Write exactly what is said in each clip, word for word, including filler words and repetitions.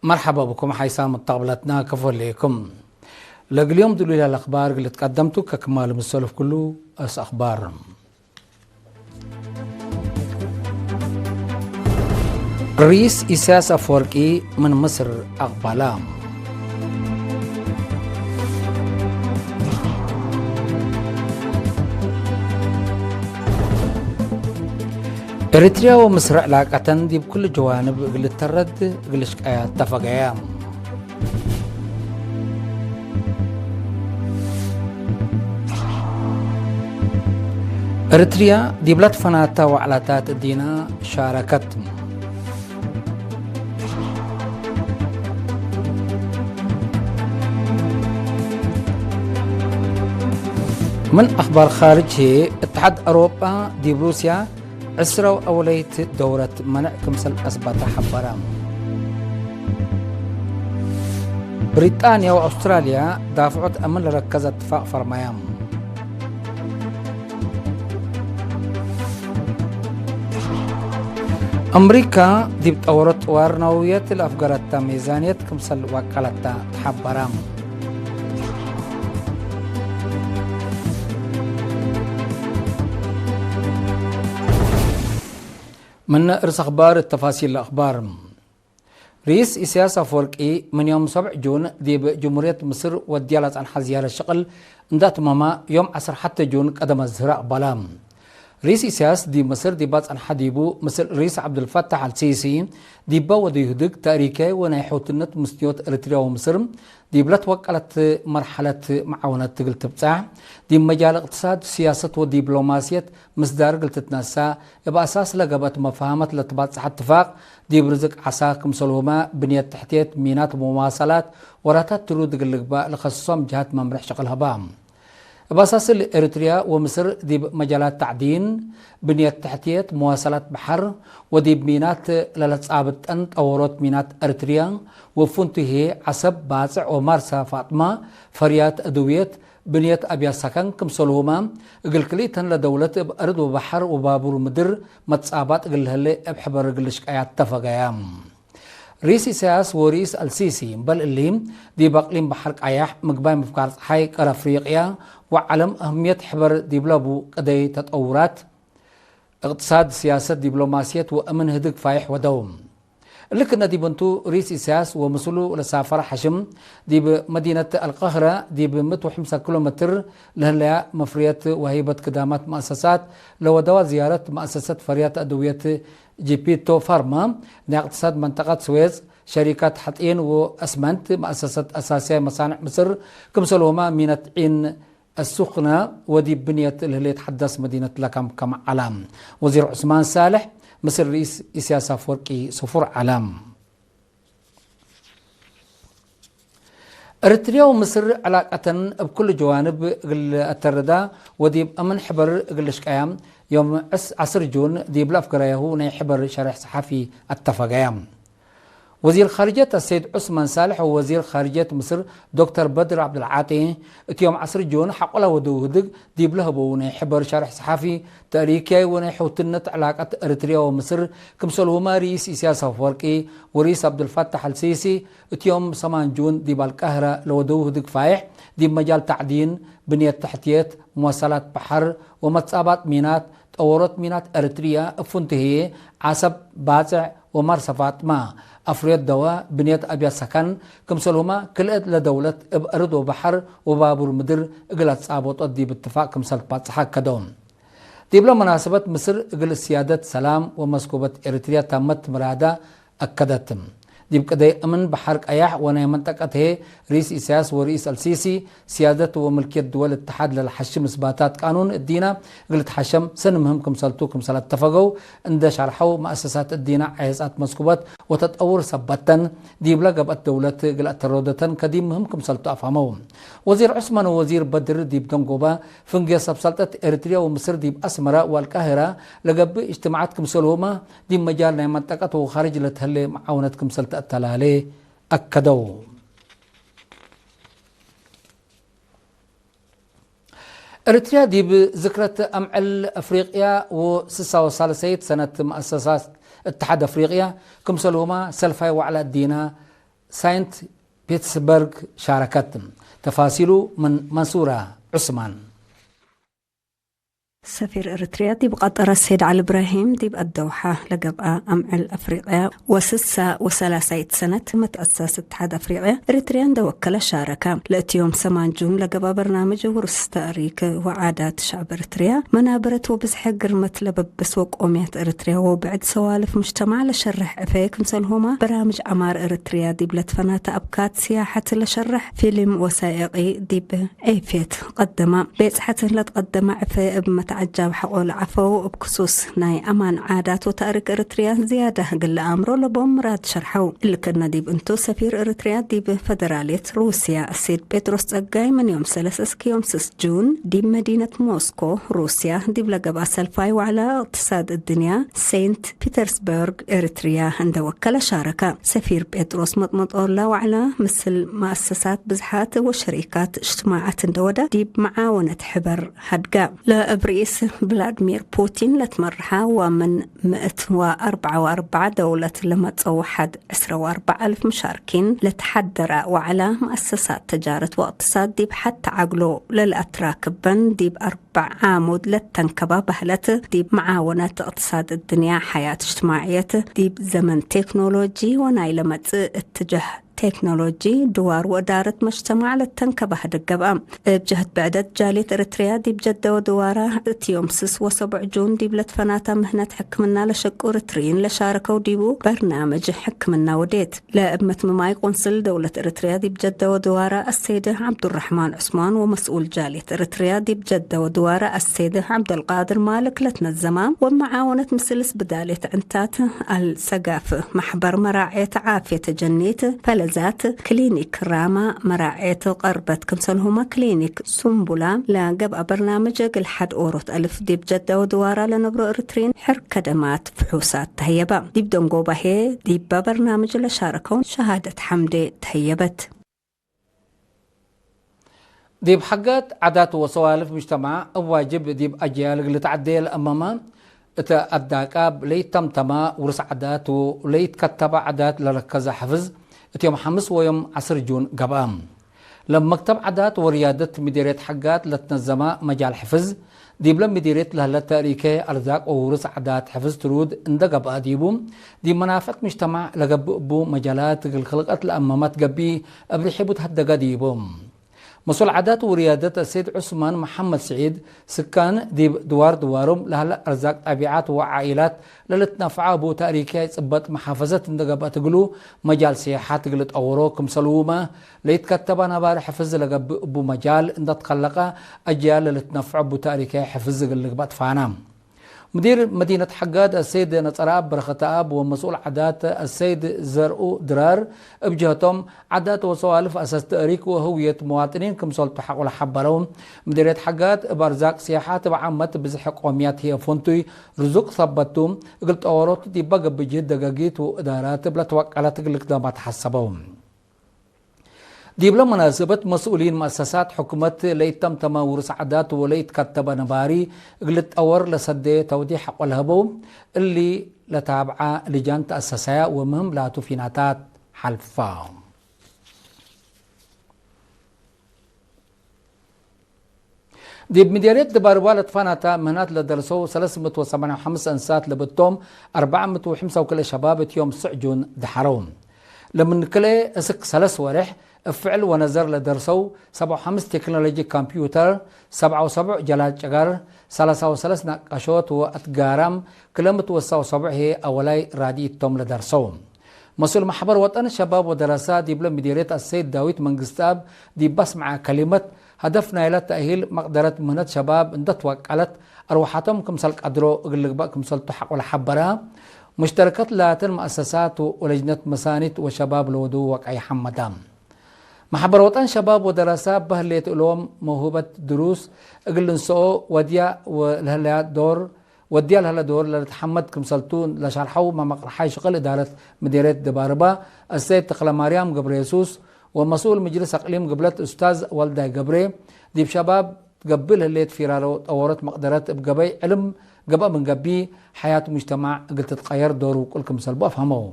መርሐባ ብኩም ሓይሳም መተቅብለትና፣ ከፎ ህሌኩም። ለእግል ዮም ድሉይ ለአክባር እግል ልትቀደምቱ ከክማል ምሰሉፍ ክሉ እስ አክባር። ርኢስ ኢሳያስ አፈወርቂ ምን ምስር አቅባላ። ኤሪትርያ ወምስር ዕላቀተን ዲብ ኩሉ ጀዋንብ እግል ልተረድ እግል ሽቃያት ተፈገየ። ኤሪትርያ ዲብላ ትፈናተ ወዕላታት እዲነ ሻረከት። ምን አክባር ካርጅ ህዬ፣ እትሓድ አውሮጳ ዲብ ሩስያ ዕስራው አውለይት ደውረት መንዕ ክምሰል አስበተ ሐበረ። ብሪጣንያ ወአውስትራልያ ዳፍዖት አምን ለረከዘ እትፋቅ ፈርመየ። አምሪካ ዲብ ጠወረት ጥዋር ነውየት ለአፍገረተ ሚዛንየት ክምሰል ዋቀለተ ተሐበረ። ምን እርስ አክባር እት ተፋሲል ለአክባር። ርኢስ ኢሳያስ አፈወርቂ ምን ዮም ሰብዕ ጁን ዲብ ጅምሁርየት ምስር ወድያ ለጸንሐ ዝያረት ሽቅል እንደ አትመመ፣ ዮም ዐስር ሐቴ ጁን ቀደመ ዝህር አቅበለ። ርኢስ ኢሳያስ ዲብ ምስር ዲባ ጸንሐ ዲቡ፣ ምስል ርኢስ ዐብዱልፈታሕ አልሲሲ ዲባ ወደዩ ህድግ ተእሪካይ ወናይ ሑትነት ምስትንዮት ኤሪትርያ ወምስር ዲብ ለትወቀለት መርሐለት መዓውነት እግል ትብጸሕ፣ ዲብ መጃል እቅትሳድ፣ ስያሰት ወዲብሎማስየት ምስዳር እግል ትትነሰእ፣ እብ አሳስ ለገብአት መፋሀመት ለትባጽሐ እትፋቅ፣ ዲብ ርዝቅ ዐሳ ክምሰልሁመ ብንየት ተሕትየት፣ ሚናት፣ መዋሰላት ወራታት ትሩድ እግል ልግባእ ለከስሶም ጀሃት መምርሕ ሽቅል ሀባ። እብ አሳስ እሊ ኤሪትርያ ወምስር ዲብ መጃላት ተዕዲን፣ ብንየት ተሕትየት፣ መዋሰላት በሐር ወዲብ ሚናት ለለጻብጠን ጠወሮት ሚናት ኤሪትርያ ወፍንቱ ህዬ ዐሰብ፣ ባጽዕ ወማርሰ ፋጥማ፣ ፈርያት አድውየት፣ ብንየት አብያት ሰከን ክምሰልሁመ እግል ክልኢተን ለደውለት እብ አርድ ወበሐር ወባቡር ምድር መትጻባጥ እግል ለህሌ እብ ሕበር እግል ልሽቀያ ተፈገየ። ርኢስ ኢሳያስ ወርኢስ አልሲሲ እምበል እሊ፣ ዲብ አቅሊም በሐር ቃያሕ፣ ምግባይ ምፍጋር ጸሓይ፣ ቀር አፍሪቅያ ወዐለም አህምየት ሕበር ዲብ ለቡ ቅደይ ተጠውራት፣ እቅትሳድ፣ ስያሰት፣ ዲብሎማስየት ወአምን ህድግ ፋይሕ ወደው። እሊ ክእነ ዲብ እንቱ፣ ርኢስ ኢሳያስ ወምስሉ ለሳፈረ ሐሽም፣ ዲብ መዲነት አልቃህረ ዲብ ምእት ወሐምሳ ኪሎ ሜትር ለህለያ መፍርየት ወሀይበት ክዳማት መአሰሳት ለወደዋ ዝያረት፣ መአሰሰት ፈርያት አድውየት ጂፒቶ ፋርማ፣ ናይ እቅትሳድ መንጠቀት ስዌዝ፣ ሸሪካት ሐጢን ወአስመንት፣ መአሰሰት አሳስያይ መሳንዕ ምስር፣ ክምሰልሁመ ሚነት ዒን አሱክነ ወዲብ ብንየት ለህሌት ሐዳስ መዲነት ለከምከመ ዐለ። ወዚር ዑስማን ሳልሕ ምስል ርኢስ ኢሳያስ አፈወርቂ ስፉር ዐለ። ኤሪትርያ ወምስር ዕላቀተን እብ ኩሉ ጀዋንብ እግል አተርዳ ወዲብ አምን ሕበር እግል ልሽቀያ ዮም ዕስ-፣ ዐስር ጁን ዲብ ለአፍገረያሁ ናይ ሕበር ሸሬሕ ሰሓፊ አተፈገየ። ወዚር ካርጅየት አሰይድ ዑስማን ሳልሕ ወወዚር ካርጅየት ምስር ዶክተር በድር ዐብዱልዓጢ፣ እት ዮም ዐስር ጁን ሐቆላ ወደው ህድግ ዲብ ለሀበው ናይ ሕበር ሸርሕ ሰሓፊ፣ ተእሪክያይ ወናይ ሑትነት ዕላቀት ኤሪትርያ ወምስር፣ ክምሰልሁመ ርኢስ ኢሳያስ አፈወርቂ ወርኢስ ዐብዱልፋታሕ አልሲሲ፣ እት ዮም ሰማን ጁን ዲብ አልቃህረ ለወደው ህድግ ፋይሕ፣ ዲብ መጃል ተዕዲን፣ ብንየት ተሕትየት፣ መዋሰላት በሐር ወመትጻባጥ ሚናት፣ ጠወሮት ሚናት ኤሪትርያ፣ እብ ፍንቱ ህዬ፣ ዐሰብ፣ ባጽዕ ወማርሰ ፋጥማ፣ አፍርዮት ደወ፣ ብንየት አብያት ሰከን፣ ክምሰልሁመ ክልኤ ለደውለት እብ አርድ ወበሐር ወባቡር ምድር እግል አትጻበጦት ዲብ እትፋቅ ክምሰል ትባጽሐ አከደው። ዲብለ መናሰበት ምስር እግል ስያደት ሰላም ወመስኩበት ኤሪትርያ ታመት ምራዳ አከደት። ዲብ ቅደይ እምን በሐር ቀያሕ ወናይ መንጠቀት ህዬ፣ ርኢስ ኢሳያስ ወርኢስ አልሲሲ፣ ስያደት ወምልክየት ድወል እተሓድ ለለሐሽም እስባታት ቃኑን እዲነ እግል ልትሐሸም ሰኒ ምህም ክምሰልቱ ክምሰል አተፈገው እንደ ሸርሐው፣ መአሰሳት እዲነ ዐየጻት መስኩበት ወተጠውር ሰበተን፣ ዲብለ ገብአት ደውለት እግል አተሮደተን ከዲብ ምህም ክምሰልቱ አፍሀመው። ወዚር ዑስማን ወወዚር በድር ዲብ ደንጎበ፣ ፍንጌ ሰብ ሰልጠት ኤሪትርያ ወምስር ዲብ አስመረ ወአልቃህረ ለገብእ እጅትማዓት ክምሰልሁመ፣ ዲብ መጃል ናይ መንጠቀት ወካርጅ ለተህሌ መዓውነት ክምሰል ተአተላሌ አከደው። ኤሪትርያ ዲብ ዝክረት አምዕል አፍሪቅያ ወስሳ ወሳልሰይት ሰነት መአሰሳት እትሓድ አፍሪቅያ ክምሰልሁመ ሰልፋይ ወዕለ እዲነ ሳይንት ፒተርስበርግ ሻረከት። ተፋሲሉ ምን መንሱራ ዑስማን። ሰፊር ኤረትርያ ዲብ ቀጠር አሰይድ ዐሊ እብራሂም፣ ዲብ አደውሓ ለገብአ አምዕል አፍሪቅያ ወስሳ ወሰላሳይት ሰነት መትአሰስ እትሓድ አፍሪቅያ ኤረትርያ እንደ ወከለ ሻረከ። ለእቲ ዮም ሰማን ጁን ለገብአ በርናምጅ ውርስ ተእሪክ ወዓዳት ሸዕብ ኤረትርያ፣ መናበረት ወብዝሐ ግርመት ለበብስ ወቆምያት ኤረትርያ ወብዕድ ሰዋልፍ ሙጅተማዕ ለሸርሕ ዕፌ ክምሰልሁመ፣ በራምጅ ዐማር ኤረትርያ ዲብ ለትፈናተ አብካት ስያሐት ለሸርሕ ፊልም ወሳይቂ ዲብ ዔፍየት ቀደመ። ቤጽሐት ለትቀደመ ዕፌ እብ መትዐጃብ ሐቆ ለዐፈው፣ እብ ክሱስ ናይ አማን ዓዳት ወተእሪክ ኤረትርያ ዝያደ እግል ለአምሮ ለቦም ምራድ ሸርሐው። እሊ ክእነ ዲብ እንቱ፣ ሰፊር ኤረትርያ ዲብ ፈደራልየት ሩስያ አሰይድ ጴጥሮስ ጸጋይ፣ ምን ዮም ሰለስ እስክ ዮም ስስ ጁን ዲብ መዲነት ሞስኮ ሩስያ ዲብ ለገብአ ሰልፋይ ወዕለ እቅትሳድ እድንያ ሴንት ፒተርስበርግ ኤረትርያ እንደ ወከለ ሻረከ። ሰፊር ጴጥሮስ መጥመጦለ ወዕለ ምስል መአሰሳት ብዝሓት ወሸሪካት እጅትማዓት እንደ ወደ ዲብ መዓወነት ሕበር ሀድገ። ለእብ ርኢስ ቭላድሚር ፑቲን ለትመርሐ ወምን ምእት ወአርበዐ ወአርበዐ ደውለት ለመጸው ሐድ ዕስረ ወአርበዐ አልፍ ምሻርኪን ለተሐደረ ወዕለ መአሰሳት ተጃረት ወእቅትሳድ ዲብ ሐት ተዓግሎ ለልአትራክበን ዲብ አርበዕ ዓሙድ ለተንከበ በህለት ዲብ መዓወነት እቅትሳድ እድንያ፣ ሐያት እጅትማዕየት ዲብ ዘመን ቴክኖሎጂ ወናይ ለመጽእ እትጀህ ቴክኖሎጂ፣ ድዋር ወእዳረት መጅተማዕ ለተንከበ ህድግ ገብአ። እብ ጀህት ብዕደት ጃልየት ኤረትርያ ዲብ ጀደ ወድዋራ እት ዮም ስስ ወሰቡዕ ጁን ዲብ ለትፈናተ ምህነት ሕክምና ለሸቁ ኤረትርይን ለሻረከው ዲቡ በርናምጅ ሕክምና ወዴት። ለእብ መትምማይ ቆንስል ደውለት ኤረትርያ ዲብ ጀደ ወድዋራ አሰይድ ዐብዱረሕማን ዑስማን ወመስኡል ጃልየት ኤረትርያ ዲብ ጀደ ወድዋራ አሰይድ ዐብደልቃድር ማልክ ለትነዘማ ወመዓወነት ምስል ስብዳልየት ዕንታት አልሰጋፍ፣ መሕበር መራዔት ዓፍየት ጀኒት፣ ፈለዛት፣ ክሊኒክ ራማ መራዔት ቀርበት ክምሰልሁመ ክሊኒክ ሱምቡላ ለገብአ በርናምጅ እግል ሐድ ኦሮት አልፍ ዲብ ጀደ ወድዋራ ለነብሮ ኤረትርይን ሕር ከደማት ፍሑሳት ተህየበ። ዲብ ደንጎባ ህዬ ዲበ በርናምጅ ለሻረከው ሸሃደት ሐምዴ ተህየበት። ዲብ ሐጋት ዓዳት ወሰዋልፍ ሙጅተማዕ እብ ዋጅብ ዲብ አጅያል እግል ልትዐዴ ለአመመ፣ እተ አዳቃብ ለኢተምተመ ውርስ ዓዳት ወለኢትከተበ ዓዳት ለረከዘ ሕፍዝ፣ እት ዮም ሐምስ ወዮም ዐስር ጁን ገብአ። ለመክተብ ዓዳት ወርያደት ምዲርየት ሐጋት ለትነዘመ መጃል ሕፍዝ፣ ዲብለ ምዲርየት ለህለ ተእሪከ አርዛቅ ወውርስ ዓዳት ሕፍዝ ትሩድ እንደ ገብአ ዲቡ፣ ዲብ መናፈዕት ሙጅተማዕ ለገብእ እቡ መጃላት እግል ክልቀት ለአመመት ገቢእ እብ ርሒቡ ተሀደገ ዲቡ። መስኡል ዓዳት ወርያደት አሰይድ ዑስማን መሐመድ ስዒድ፣ ስካን ዲብ ድዋር ድዋሮም ለህለ አርዛቅ ጠቢዓት ወዓኢላት ለልትነፍዐ እቡ ተእሪክያይ ጽበጥ መሓፈዘት እንደ ገብአት እግሉ፣ መጃል ሲያሐት እግል ጠወሮ ክምሰልሁመ፣ ለኢትከተበ ነባሪ ሕፍዝ ለገብእ እቡ መጃል እንደ ትከለቀ፣ አጅያል ለልትነፍዐ እቡ ተእሪክያይ ሕፍዝ እግል ልግበእ ትፋና። ሙዲር መዲነት ሐጋድ አሰይድ ነጸረአብ በረኸተአብ ወመስኡል ዓዳት አሰይድ ዘርኡ ድራር እብ ጀህቶም፣ ዓዳት ወሰዋልፍ አሳስ ተእሪክ ወህውየት መዋጥኒን ክምሰልቱ ሐቆ ለሐበረው። ምዲርየት ሐጋድ እብ አርዛቅ ሲያሐት እብ ዓመት ብዝሕ ቆምያት ህዬ ፍንቱይ ርዙቅ ሰበት ቱ፣ እግል ጠወሮቱ ዲበ ገብእ ጅህድ ደገጊት ወእዳራት እብ ለትወቀለት እግል ልክደማ ተሐሰበው። ዲብለ መናሰበት መስኡሊን መአሰሳት ሕኩመት ለኢተምተመ ውርስ ዓዳት ወለኢትከተበ ነባሪ እግል ልትጠወር ለሰዴ ተውዲሕ ሐቆ ለሀበው፣ እሊ ለታብዐ ልጃን ተአሰሰያ ወምህም ላቱ ፊናታት ሐልፋ። ዲብ ምዴርየት ድባርባ ለትፋናተ ምህናት ለደርሰው ሰለስ ምእት ወሰማንያ ወሐምስ እንሳት ለብቶም፣ አርበዕ ምእት ወሐምሳ ወክልኤ ሸባብ እት ዮም ስዕ ጁን ደሐረው። ለምን ክልኤ እስክ ሰለስ ወሬሕ እብ ፍዕል ወነዘር ለደርሰው፣ ሰብዓ ወሐምስ ቴክኖሎጂ ኮምፒውተር፣ ሰብዓ ወሰቡዕ ጀላል ጨጋር፣ ሰላሳ ወሰለስ ናቃሾት ወአትጋራም፣ ክለ ምእት ወሰብዓ ወሰቡዕ ህዬ አወላይ ራድኢት ቶም ለደርሰው። መስኡል መሕበር ወጠን ሸባብ ወደረሳ ዲብለ ምዴርየት አሰይድ ዳዊት መንግስትአብ ዲብ አስመዐ ከሊመት፣ ሀደፍ ናይለ ተእሂል መቅደረት ምህነት ሸባብ እንደ ትወቀለት፣ አርወሐቶም ክምሰል ቀድሮ እግል ልግበእ ክምሰልቱ ሐቆ ለሐበረ፣ ሙሽተረከት ላተን መአሰሳት ወለጅነት መሳኒት ወሸባብ ለወደው ወቀይ ሐመዳ። መሕበር ወጠን ሸባብ ወደረሳ በህሌት እሎም መውህበት ድሩስ እግል ልንሰኦ ወድያ ወለህለያ ዶር ወድያ ለህለ ዶር ለልትሐመድ ክምሰልቱ ለሸርሐው መመቅርሓይ ሽቅል እዳረት ምዴርየት ድባርባ አሰይድ ተክለማርያም ገብረየሱስ ወመስኡል ምጅልስ አቅሊም ግብለት ኡስታዝ ወልዳይ ገብሬ፣ ዲብ ሸባብ ትገብእ ለህሌት ፊራሮ ጠወረት መቅደረት እብ ገበይ ዕልም ገብአ ምን ገብእ፣ ሐያት ሙጅተማዕ እግል ትትቀየር ዶር ውቁል ክምሰልቡ አፍሀመው።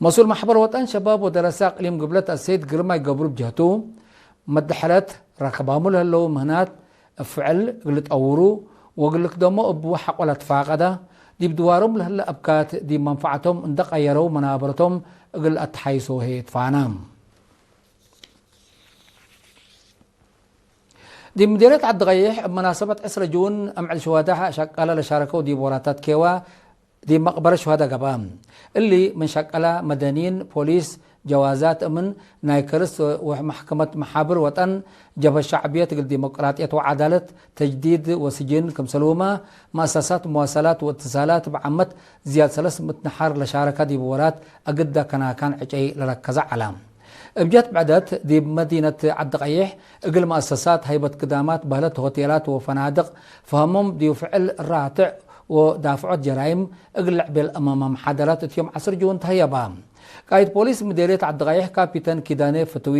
መስኡል ማሕበር ወጠን ሸባብ ወደረሰ አቅሊም ግብለት አሰይድ ግርማይ ገብሩ ብጀህቱ፣ መደሐረት ረክባሙ ለህለው ምህናት እብ ፍዕል እግል ጠውሩ ወእግል ልክደሞ እቡ ሐቆ ለትፋቀደ፣ ዲብ ድዋሮም ለህለ አብካት ዲብ መንፈዐቶም እንደ ቀየረው መናበረቶም እግል አትሓይሶ ህዬ ትፋና። ዲብ ምዴርየት ዐዲ ቀይሕ፣ እብ መናሰበት ዕስረ ጁን፣ አምዕል ሽዋዳሕ ሸቀለ ለሻረከው ዲብ ወራታት ኬዋ፣ ዲብ መቅበረት ሽዋዳ ገብአ። እሊ ምን ሸቀለ መደኒን፣ ፖሊስ፣ ጀዋዛት እምን፣ ናይ ከርስ ወመሕከመት መሓብር ወጠን፣ ጀብሀት ሸዕብየት እግል ዲሞቅራጥየት ወዐዳለት፣ ተጅዲድ ወስጅን ክምሰልሁመ፣ መአሰሳት መዋሰላት ወእትሳላት እብ ዓመት ዝያድ ሰለስ ምእት ነሐር ለሻረከ ዲብ ወራት አግዳ ከናካን ዕጨይ ለረከዘ ዐለ። እብ ጀት ብዕደት፣ ዲብ መዲነት ዐዲ ቀይሕ፣ እግል መአሰሳት ሀይበት ክዳማት በህለት ሆቴላት ወፈናድቅ፣ ፈሀሞም ዲብ ፍዕል ራትዕ ወዳፍዖት ጀራይም እግል ለዕቤል አማመ መሓደራት እት ዮም ዐስር ጁን ተሀየባ። ቃይድ ፖሊስ ምዴርየት ዐዲ ቀይሕ ካፒተን ኪዳኔ ፍትዊ፣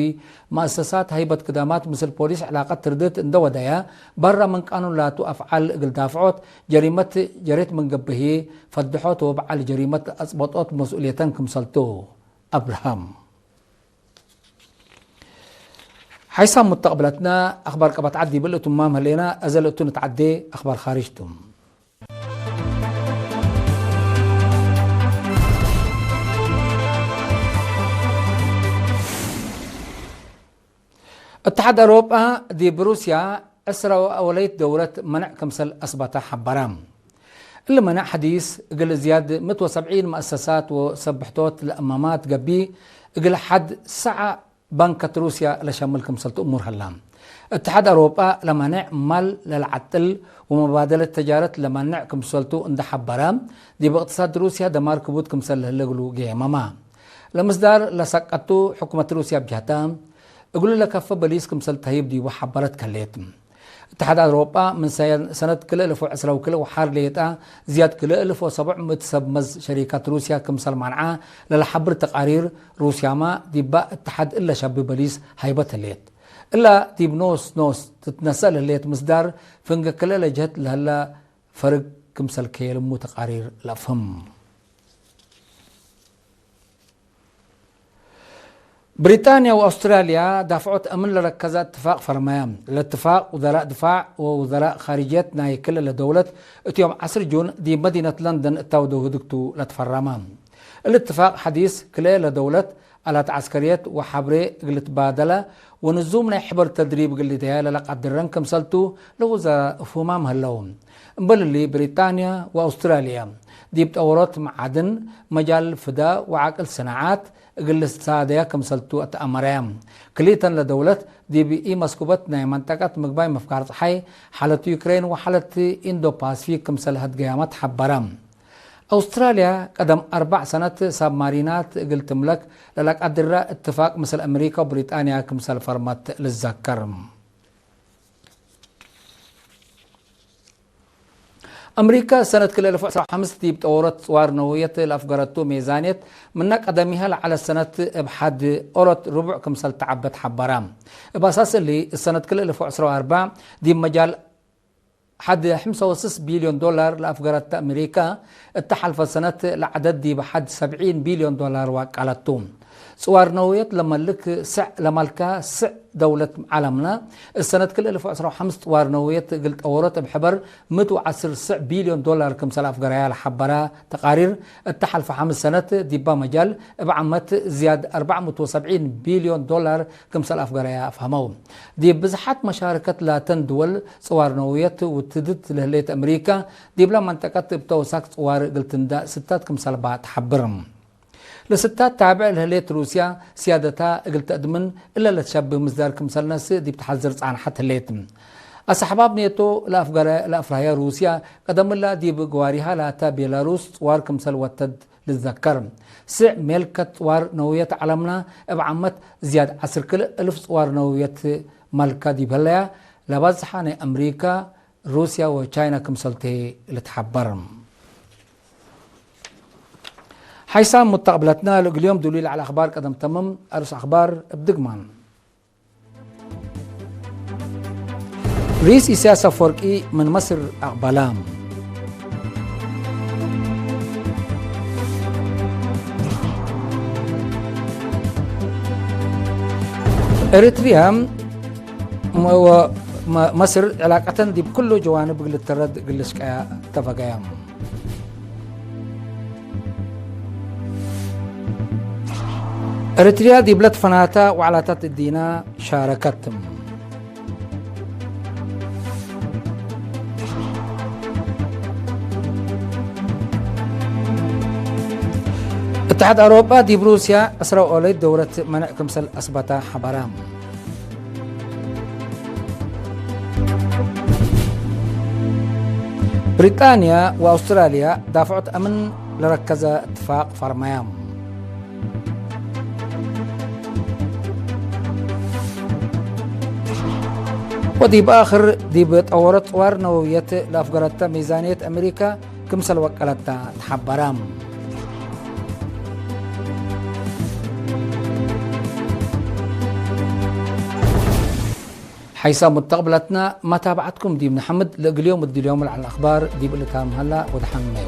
መአሰሳት ሀይበት ክዳማት ምስል ፖሊስ ዕላቀት ትርድት እንደ ወደየ፣ በረ ምን ቃኑን ላቱ አፍዓል እግል ዳፍዖት ጀሪመት ጀሬት ምን ገብእ ህዬ ፈድሖት ወበዐል ጀሪመት አጽበጦት መስኡልየተን ክምሰልቱ። አብርሃም። ሓይሳም ሙተቅብለትነ አክባር ቀበት ዐድ ዲብል እቱ ማም ህሌነ፣ አዘ ለእቱ ንትዓዴ አክባር ካርጅ ቱ። እትሓድ አውሮጳ ዲብ ሩስያ ዕስረ ወአወለይት ደውረት መንዕ ክምሰል አስበተ ሐበረ። እሊ መንዕ ሐዲስ እግል ዝያድ ምእት ወሰብዒን መአሰሳት ወሰብሕቶት ለአማማት ገብእ፣ እግል ሐድ ሰዓ ባንከት ሩስያ ለሸምል ክምሰልቱ እሙር ሀላ። እትሓድ አውሮጳ ለመንዕ ማል ለለዐጥል ወመባደለት ተጃረት ለመንዕ ክምሰልቱ እንደ ሐበረ፣ ዲብ እቅትሳድ ሩስያ ደማር ክቡድ ክምሰል ለህለ እግሉ ገየመመ። ለምስዳር ለሰቀቱ ሕኩመት ሩስያ ብጀህተ፣ እግሉ ለከፈ በሊስ ክምሰል ተህይብ ዲቡ ሐበረት ከሌት። እትሓድ አውሮጳ ምን ሰ-፣ ሰነት ክልኤ እልፍ ወዕስራ ወክልኤ ወሐር ሌጠ ዝያድ ክልኤ እልፍ ወሰብዕ ምእት ሰብ መዝ ሸሪካት ሩስያ ክምሰል ማንዓ ለለሐብር ተቃሪር፣ ሩስያመ ዲባ እትሓድ እለ ሸቢ በሊስ ሀይበት ህሌት። እላ ዲብ ኖስ ኖስ ትትነሰእ ለህሌት ምስዳር ፍንገ ክልኤ ለጀህት ለህለ ፈርግ ክምሰል ከየልሙ ተቃሪር ለአፍህም። ብሪጣንያ ወአውስትራልያ ዳፍዖት አምን ለረከዘ እትፋቅ ፈርመያ። ለእትፋቅ ውዘራእ ድፋዕ ወውዘራእ ካርጅየት ናይ ክልለ ደውለት እት ዮም ዐስር ጁን ዲብ መዲነት ለንደን እታውደው ህድግቱ ለትፈረመ። እሊ እትፋቅ ሐዲስ ክልኤ ለደውለት አላት ዐስከርየት ወሐብሬ እግል ልትባደለ ወንዙም ናይ ሕበር ተድሪብ እግል ልደየ ለለቀድረን ክምሰልቱ ለውዘራእ እፍሁማም ህለው። እምበል እሊ ብሪጣንያ ወአውስትራልያ ዲብ ጠወሮት መዓድን፣ መጃል ፍዳ ወዐቅል ሰናዓት እግል ልትሳደያ ክምሰልቱ አትአመረያ። ክልኢተን ለደውለት ዲብ ኢመስኩበት ናይ መንጠቀት ምግባይ ምፍጋር ጸሓይ፣ ሓለት ዩክሬን ወሓለት ኢንዶ ፓስፊክ ክምሰል ሀድገያመ ተሐበረ። አውስትራልያ ቀደም አርበዕ ሰነት ሳብማሪናት እግል ትምለክ ለለቀድረ እትፋቅ ምስል አሜሪካ ወብሪጣንያ ክምሰል ፈርመት ልዘከር። አምሪከ ሰነት ክልኤ እልፍ ወዕስራ ወሐምስ ዲብ ጠወሮት ጽዋር ነውየት ለአፍገረቱ ሜዛንየት፣ ምነ ቀደሚሃ ለዐለት ሰነት እብ ሐድ ኦሮት ርቡዕ ክምሰል ተዐበት ሐበረ። እብ አሳስ እሊ፣ እሰነት ክልኤ እልፍ ወዕስራ ወአርበዕ ዲብ መጃል ሐድ ሐምሳ ወስስ ቢልዮን ዶላር ለአፍገረተ አሜሪከ፣ እተ ሐልፈ ሰነት ለዐደድ ዲብ ሐድ ሰብዒን ቢልዮን ዶላር ዋቀለቱ። ጽዋር ነውየት ለመልክ ስዕ ለመልካ ስዕ ደውለት ዐለምነ፣ እሰነት ክልኤ እልፍ ወዕስራ ወሐምስ ጽዋር ነውየት እግል ጠወሮት እብ ሕበር ምእት ወዐስር ስዕ ቢልዮን ዶላር ክምሰል አፍገረያ ለሐበረ ተቃሪር፣ እተ ሐልፈ ሐምስ ሰነት ዲባ መጃል እብ ዓመት ዝያድ አርበዕ ምእት ወሰብዒን ቢልዮን ዶላር ክምሰል አፍገረያ አፍሀመው። ዲብ ብዝሓት መሻርከት ላተን ድወል ጽዋር ነውየት ውትድት ለህሌት አምሪከ፣ ዲብለ መንጠቀት እብ ተውሳክ ጽዋር እግል ትንዳእ ስታት ክምሰልባ ተሐብር። ለስታት ታብዕ ለህሌት ሩስያ፣ ስያደታ እግል ተአድምን እለ ለትሸብህ ምስዳር ክምሰል ነስእ ዲብ ተሐዝር ጻንሐት ህሌት። አሰሕባብ ኔቶ ለአፍገረ-፣ ለአፍረሀየ ሩስያ፣ ቀደምላ ዲብ ግዋሪሃ ላተ ቤላሩስ ጽዋር ክምሰል ወተድ ልትዘከር። ስዕ ሜልከት ጽዋር ነውየት ዐለምና፣ እብ ዓመት ዝያድ ዐስር ክልኤ እልፍ ጽዋር ነውየት መልከ ዲብ ህለያ፣ ለባዝሓ ናይ አምሪከ፣ ሩስያ ወቻይና ክምሰልቴ ልትሐበር። ሓይሳም ሙተቅብለትና፣ ለእግል ዮም ዱሉይ ለዐለ አኽባር ቀደም ተምም። አሩስ አኽባር እብ ድግማን። ርኢስ ኢሳያስ አፈወርቂ ምን መስር አቅበላ። ኤሪትሪያ ወ-፣ መ-፣ መስር ዕላቀተን ዲብ ክሉ ጀዋንብ እግል ልትረድ እግል ልሽቀያ ተፈገየ። ኤሪትሪያ ዲብ ለትፈናተ ወዕላታት እዲነ ሻረከት። እትሓድ አውሮጳ ዲብ ሩስያ ዕስራ ኦለይት ደውረት መንዕ ክምሰል አስበተ ሐበረ። ብሪጣንያ ወአውስትራልያ ዳፍዖት አምን ለረከዘ እትፋቅ ፈርመያ። ወዲብ አክር፣ ዲብ ጠወረት ጽዋር ነወውየት ለአፍገረተ ሚዛንየት አሜሪካ ክምሰል ወቀለተ ተሐበረ። ሐይሳም ሙተቅብለትነ መታብዐትኩም ዲብ ነሐምድ፣ ለእግል ዮም እድል ዮም ለዐለ አክባር ዲብ እሊ ታምም ሀላ ወደሐን መዩ።